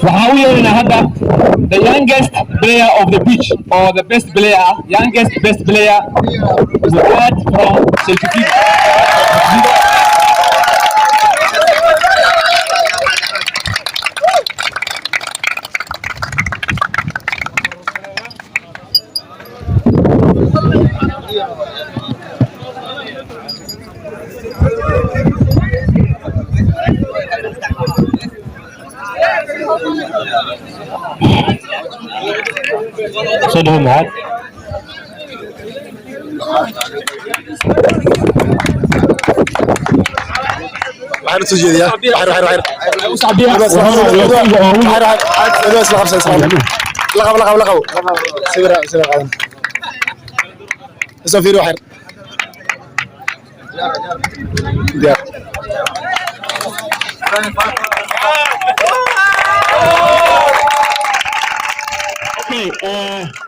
Waxaan u yeeraynaa hadda the youngest player of the pitch or the best player, youngest best player, Muhaad from Celta Vigo. Soo dhawo, Muhaad. Waxaan usoo jeediyaa waxyar, waxyar, waxyar. Waxyar, waxyar. Isla qabsa, isla qabsa. La qabo, la qabo, la qabo. Sawir, sawir qaadan. Isoo fiiri waxyar. Diyaar. Okay.